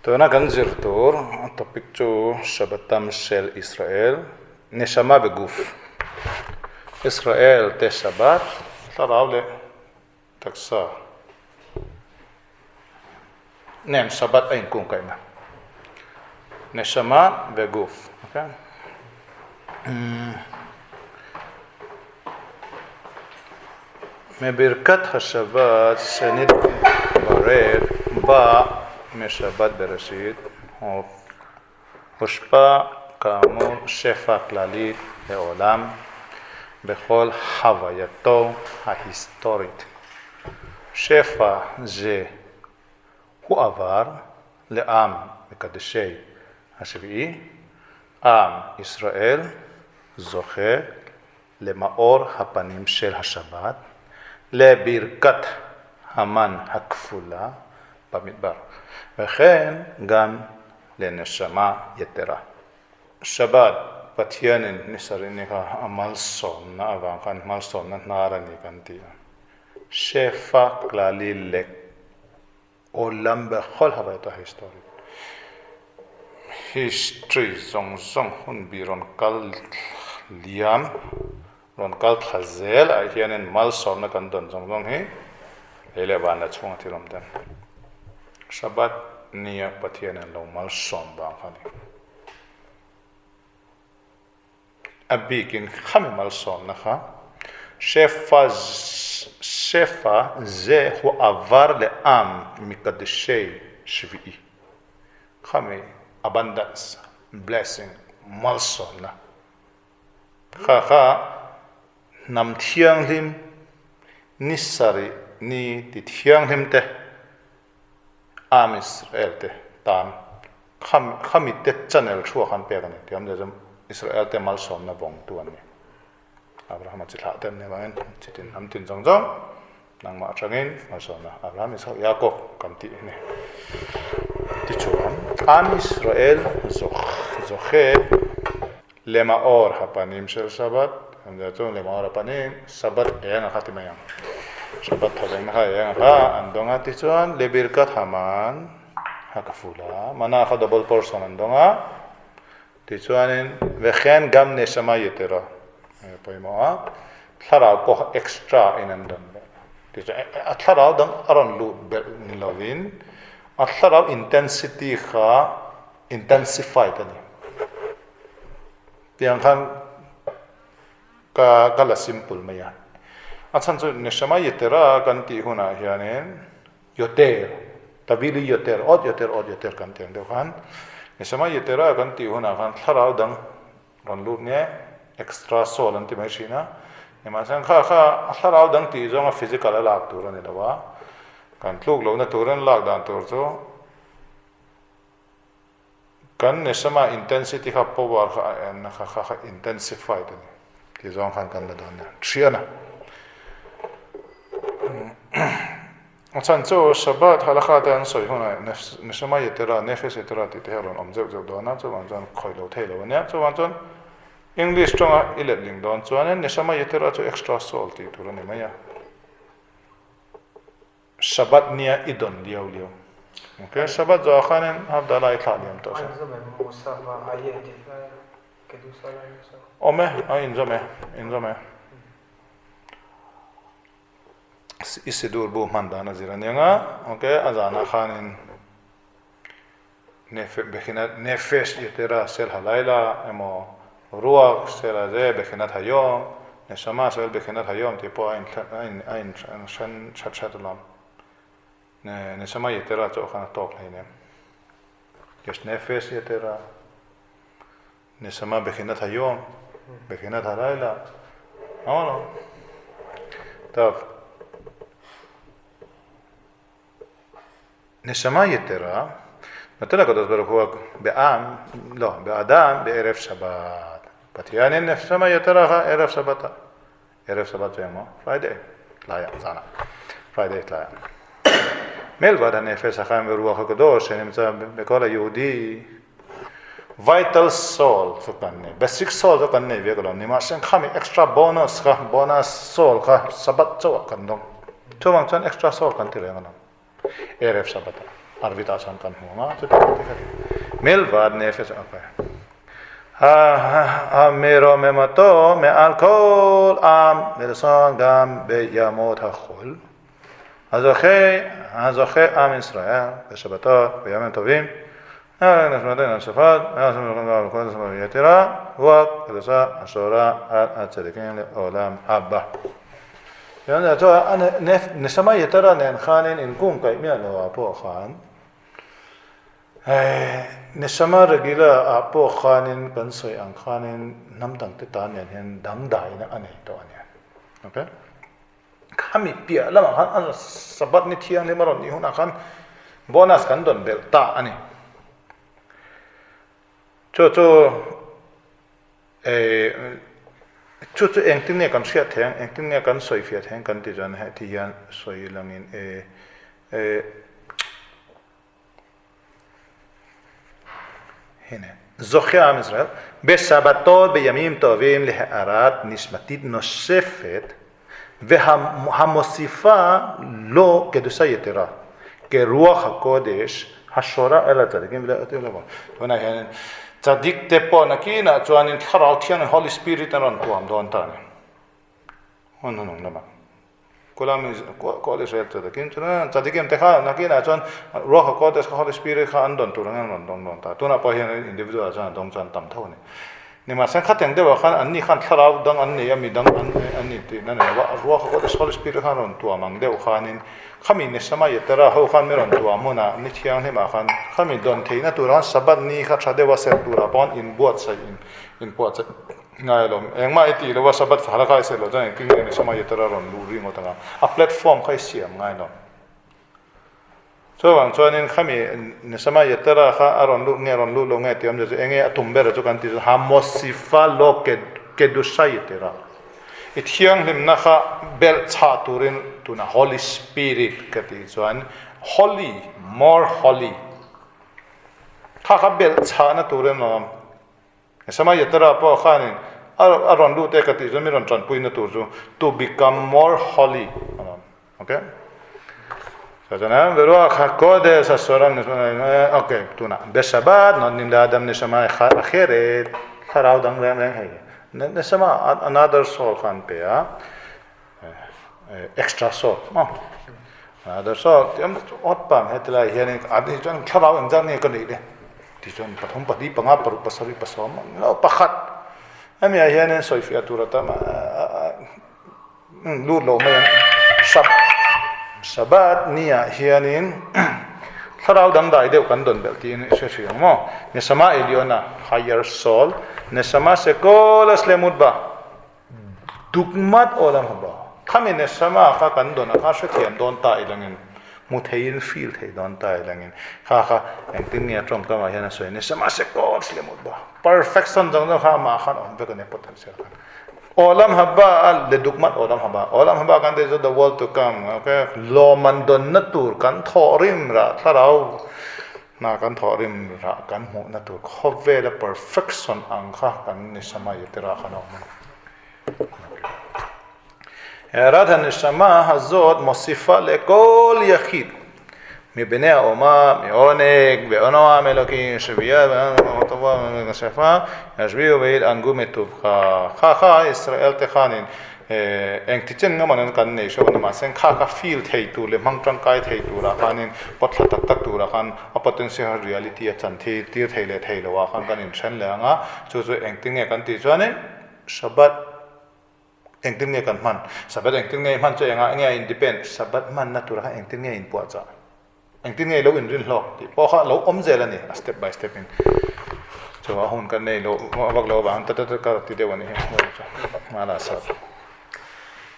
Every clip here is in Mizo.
Tuna kan zir tur topic chu Shabbatam Shel Israel, Neshama Veguf. Israel te Shabbat, thlarau leh taksa nen Shabbat a inkungkaihna. Neshama Veguf. Okay. מברכת השבת שנתברך בא משבת בראשית, הושפע כאמור שפע כללי לעולם בכל חווייתו ההיסטורית. שפע זה הועבר לעם מקדשי השביעי, עם ישראל זוכה למאור הפנים של השבת, לברכת המן הכפולה במדבר, וכן גם לנשמה יתרה. Shabbat Pathianin ni sarih ni kha a malsawmna avang khan malsawmna hnar a ni kan ti a. Shefa Klali lek Awlam bechol havaita history History zawng zawng hun bi rawn kal liam rawn kal thla zel ah hianin malsawmna kan dawn zawng zawng hi lei leh vanla chhunga thil awm ten Shabbat nia Pathianin lo malsawm vang kha a ni. A bikin khami malsawmna kha Shefa Shefa ze hu avar le am mikadishei shvi'i khami abundance blessing malsawmna kha kha hnam thianghlim ni sarih ni ti thianghlim te Am Israel te tan khami te channel thu a khan pek a ni tih awmzia chu Israel te malsawmna vawngtu an ni. Abraham a chi thlah te an ni avangin chi tin hnam tin zawng zawng nangmah atangin malsawmna Abraham, Isaac, Jacob kan tih a ni. Tichuan Am Israel zawkhe lemaor hapanim shel Shabbat awmzia chu lemaor hapanim Shabbat eng a kha ti mai ang. Shabbat thawvengna kha eng a kha an dawng a tichuan lebirkat haman a ka ful a mana kha double portion an dawng a tichuanin vekhen gam neshama yetera pawimawh a thlarau pawh kha extra in an dawn belh tichuan a thlarau dang a rawn luh belh ni lovin a thlarau intensity kha intensified a ni tiang khan ka ka la simple mai a a chhan chu neshama yetera kan tih hunah hianin Yoter, Tavili Yoter, Od Yoter, Od Yoter kan tih ang deuh khan Neshama Yetera kan tih hunah khan thlarau dang rawn lut nge extra soul an ti mai thin a, nimahse kha kha a thlarau dang tih zawnga physical a lak tur a ni lo a, kan tluk lohna turin lak dan tur chu kan Neshama intensity kha power kha a en kha kha kha intensified a ni tih zawng khan kan la dawn nia thian a. A chhan chu Shabbat halakha te an sawi hunah Neshama Yetera, Nefesh Yetera tih te hi a rawn awm zeuh zeuh dawn a, chuvang chuan khawih lo thei lo a nia. Chuvang chuan English tawnga i letling dawn chuanin Neshama Yetera chu extra soul tih tur a ni mai a. Shabbat nia i dawn liau liau. Okay, Shabbat zawh ah khanin Havdalah i thlah liam tawh se. Awm e, a inzawm e, inzawm e. I sidur bu hman dan a zir a nia nga ok a zanah khanin Bechinat Nefesh Yetera Shel Halayla emaw Ruach Shel Hazeh Bechinat Hayom Neshama Shel Bechinat Hayom tih pawh a in a in hren that that alawm Neshama Yetera chu khan a tawk hleinem Yesh Nefesh Yetera Neshama Bechinat Hayom, Bechinat Halayla, no no. Tov. נשמה יתרה, נותן הקדוש ברוך הוא בעם, לא, באדם בערב שבת. Pathianin neshama yetera kha erev Shabbat ah, erev Shabbat chu engmaw? Friday tlaiah zanah, Friday tlaiah. Melvad hanefesh hachaim veruach hakadosh shenimtza bekol hayehudi Vital soul chu kan nei, basic soul chu kan nei ve ka lo ni mahse khami extra bonus kha, bonus soul kha Shabbat chauh ah kan dawng. Chuvang chuan extra soul kan ti reng a lo. Erev Shabbat ah. Arvit ah chuan kan hmu ang a, chuti chuti khati. Milvad nefesh okay. המרוממתו מעל כל עם מלשון גם בימות החול. הזוכה, הזוכה עם ישראל בשבתות בימים טובים, יתרה, רוח קדושה השורה על הצדיקים לעולם הבא. Neshama yetera nen khanin inkung kaih miah lo ah pawh khan Neshama regila ah pawh khanin kan sawi ang khanin hnam dangte tan nen hian dangdaina a nei tawh a nia. Okay. Khami piah lamah khan a Sabbath ni thianghlim a rawn nih hunah khan bonus kan dawn belh ta a ni. Chu chu Chu chu engtin nge kan hriat thei ang, engtin nge kan sawi fiah thei ang kan ti chuan heti hian sawi langin hei Zoche Am Israel beshabatot beyamim tovim leha'arat nishmatit nosefet והמוסיפה לו קדושה יתרה כרוח הקודש השורה אל הצדיקים ולעתיד לבוא. Tunah hianin tzadik te pawh nakinah chuanin Thlarau Thiangin Holy Spirit a rawn tuam dawn ta a ni. Hun hnung lamah Kulam Kol Israel tzadikim chuan tzadikim te kha nakinah chuan Ruach HaKodesh kha Holy Spirit kha an dawn tur angin an rawn dawng dawn ta. Tunah pawh hian individual ah chuan a dawng chuan tam tho a ni. Nimahse khateng deuhah khan anni khan thlarau dang an nei a, mi dang an an ni tihna nei lo a, Ruach HaKodesh Holy Spirit khan rawn tuam ang deuh khanin khami Neshama Yetera ho khan mi rawn tuam hunah ni thianghlimah khan khami dawn theihna turah khan Sabbath ni kha tha deuha serh turah pawh khan inbuatsaih in inpuahchaih ngai alawm. Engmah i tih loha Sabbath fahla kha i serh loh chuan engtin nge Neshama Yetera rawn luh ri ngawt anga a platform kha i siam ngai lo. Chuvang chuanin khami Neshama Yetera kha a rawn lut nge rawn lut lo nge tih awmzia chu enge a tum ber chu kan ti chu Hamosifa lo Kedusha Yetera i thianghlimna kha belh chhah turin tuna Holy Spirit ka tih chuan Holy more Holy kha kha belh chhahna turin a awm. Neshama Yetera pawh khanin a rawn lut e ka tih chuan mi rawn tanpuina tur chu to become more holy a awm. Ok. Chuan Veruach HaKodesh Asoram Neshama ok tunah Beshabat notnim leAdam Neshama Acheret thlarau dang reng reng hei Neshama another soul kha an pe a extra soul maw another soul tih awt pam hetilai hianin a chuan thlarau engzat nge ka neih le tichuan pathum pahnih panga paruk pasarih pasawm pakhat hemi ah hianin sawifiah tur a tam a. Lut lo mai ang. Sab Sabbath ni ah hianin thlarau dangdai deuh kan dawn belh tiin i hre hrih ang maw? Neshama Eliona, higher soul, Neshama Shekol a Shlemut ba, Dugmat Olam Haba. Khami Neshama kha kan dawn a kha hrethiam dawn ta ilangin hmu theiin feel thei dawn ta ilangin kha kha engtin nge a tawngkamah hian a sawi Neshama Shekol Shlemut ba. Perfection zawng zawng kha amah khan awm vek a ni potential khan. Olam haba a le dukmat olam haba. Olam haba kan tih chu the world to come okay. Lawman dawnna tur kan thawh rim rah thlarau hna kan thawh rim rah kan hmuhna tur khawvela perfection ang kha kan neshama yetera khan a awm a ni. Herat haneshama hazot mosifa lekol yachid מבני האומה, מעונג, ועונועם אלוקים, שביד, ושפע, ישביעו וידאנגו מטובך. Kha kha Israel te khanin eng ti chen ngam an kan nei hro ni mahse kha kha feel thei tur leh hmang tangkai thei turah khanin pawt thla tak tak turah khan a potential reality a chan thi tir thei leh thei loah khan kan inthen leh ang a, chu chu engtin nge kan tih chuanin Shabbat Engtin nge kan hman? Sabbath engtin nge i hman chu engah nge a independ? Sabbath hmanna tur kha engtin nge i inpuahchah? Engtin nge i lo inrin hlawk tih pawh kha lo awm zel a ni, a step by step in. Chu a hun kan nei lo vak lo avang ta ta ta ka ti deuh a ni hi hmana sat.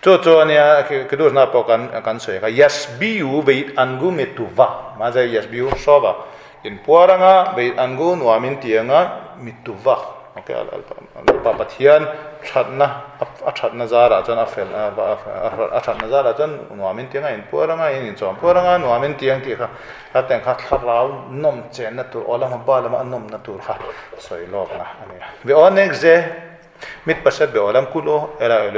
Chu chu a nia kidusna pawh kan kan sawi kha yasbiu veit angu mituva mahse yasbiu hrawva inpuar anga veit angu nuamin ti anga mituva Ok, Lalpa Pathian thatna a thatna zarah chuan a fel a thatna zarah chuan nuamin tiang a inpuar anga in inchawm puar anga nuamin tiang tih kha hetiang kha thlarau nawm chenna tur aw lama ba lama a nawmna tur kha sawi lawkna a ni a. Ve aw nek ze mit pasat ve aw lam kul aw ela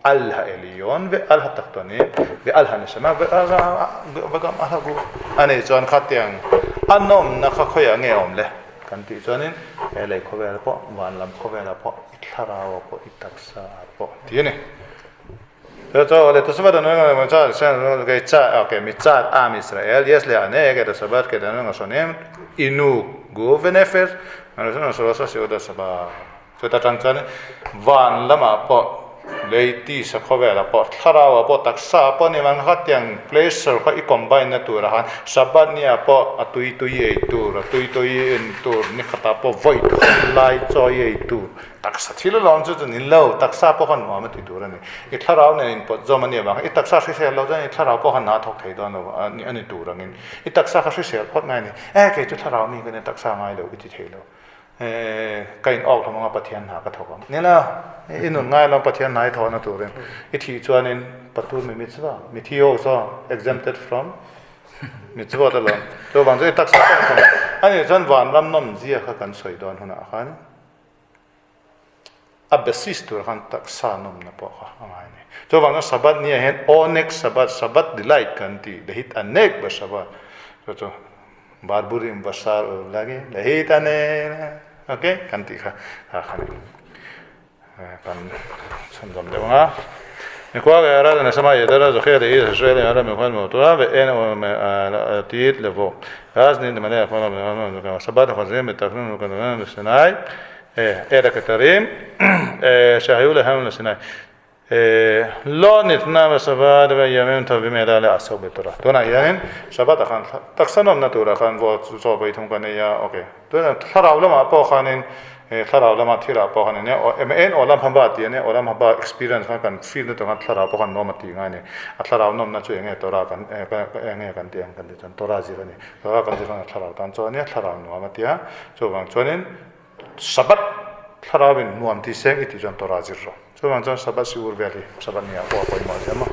Al ha'elyon ve'al hatachtonim ve'al haneshama ve'gam al haguf. Ani chuan khatiang a nawmna kha khawiah nge awm le kan tih chuanin he lei khawvelah pawh van lam khawvelah pawh i thlarau ah pawh i taksa ah pawh tih a ni. Mitzad am Israel yes le ane ke sabat ke inu gu venefesh Chuta tang chuan van lamah pawh lei tisa khawvelah pawh thlarau ah pawh taksa ah pawh ni ang khatiang pleasure kha i combine na turah khan Shabbat ni ah pawh a tui tui ei tur a tui tui en tur ni khatah pawh vawi thum lai chaw i ei tur taksa thil alawm chu chu ni lo taksa pawh khan nuam a ti tur a ni i thlarau nen inpawt zawm a nih avang i taksa hrisel lo chuan i thlarau pawh khan hna a thawk thei dawn lo a ni tur angin i taksa kha hrisel phawt ngai a ni e kei chu thlarau mi ka nia taksa ngai lo i ti thei lo. Ka in awk hlawm anga Pathian hna ka thawk ang. Nila, i nun ngai lo Pathian hna i thawhna turin i thih chuanin patur mi mitzvah, mithi ho saw exempted from mitzvah te lawm. Chuvang chu i taksa pawh thawk. Ani chuan vanram nawm zia kha kan sawi dawn hunah khan a basis tur khan taksa nawmna pawh kha a ngai a ni. Chuvang chuan Sabbath ni ah hian Onek Sabbath, Sabbath delight kan ti, Lehit anek ba Sabbath. Chu chu Barburim basar lagi lehit ane okay kan tih kha kha kha ni kan chhunzawm deuh ang a. Mikhual leh ral nasama yedara zokhia leh Israel ara mikhual motura ve en atit levo. Az ni mane akhola sabat khazim betaknun kanun sinai אלה כתרים שהיו להם לסיני. לא ניתנה בשבת וימים טובים אלא לעסוק בתורה. Tunah hianin Shabbat ah khan taksa nawmna turah khan vote chu chaw vawi thum kan ei a, ok. Tunah thlarau lamah pawh khanin thlarau lama thilah pawh khan ania en olam haba tih ania olam haba experience khan kan feel na tur khan thlarau pawh khan nuam a tih ngai a ni. A thlarau nawmna chu eng nge Torah kan eng nge kan tih ang kan tih chuan Torah zir a ni. Torah kan zir khan thlarau tan chuan ania thlarau nuam a ti a, chuvang chuanin Sabbath thlarauin nuam tih seng i tih chuan Torah zir rawh. Chuvang chuan Sabbath siur vel hi Sabbath ni ah pawh a pawimawh zel maw.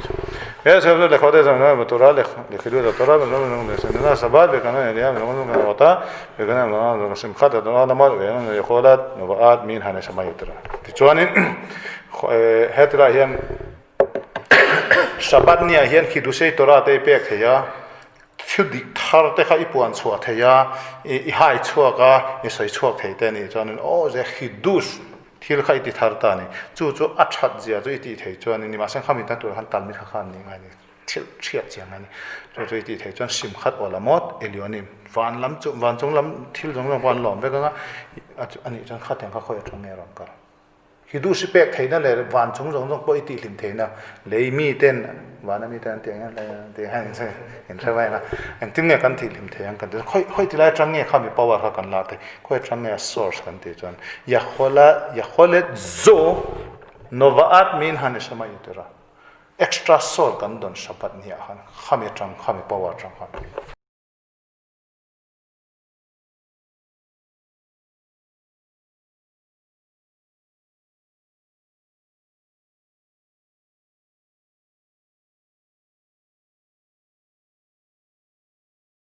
He Sabbath lehkhaw te chuan Torah lehkhilu ta Torah Sabbath Tichuanin hetilai hian Sabbath ni ah hian Khidusei Torah te i pek thei a. Thil dik thar te kha i puan chhuah thei a, i hai chhuak a, i sawi chhuak thei te a nih chuanin aw ze Hidus thil kha i ti thar ta a ni. Chu chu a that zia chu i tih thei chuanin nimahse khami tan turah khan talmid kha kha an nih ngai a ni, thil hriat chiang a ni. Chu chu i tih thei chuan Simchat Olamot Elyonim van lam chu van chung lam thil zawng zawng pawh an lawm vek ang a, a nih chuan khatiang kha khawi atang nge a rawn kal. Hi duh si pek theihna leh van chung zawng zawng pawh i tihhlim theihna lei mi ten vana mi ten an tih ang hian tih hian in hre mai ang a, engtin nge kan tihhlim theih ang kan ti khawi khawi tilai atang nge khami power kha kan lak theih khawi atang nge a source kan tih chuan Yahola Yaholet zo Novaat min haneshama yetera extra soul kan dawn Shabbat ni ah khan khami atang khami power atang khan.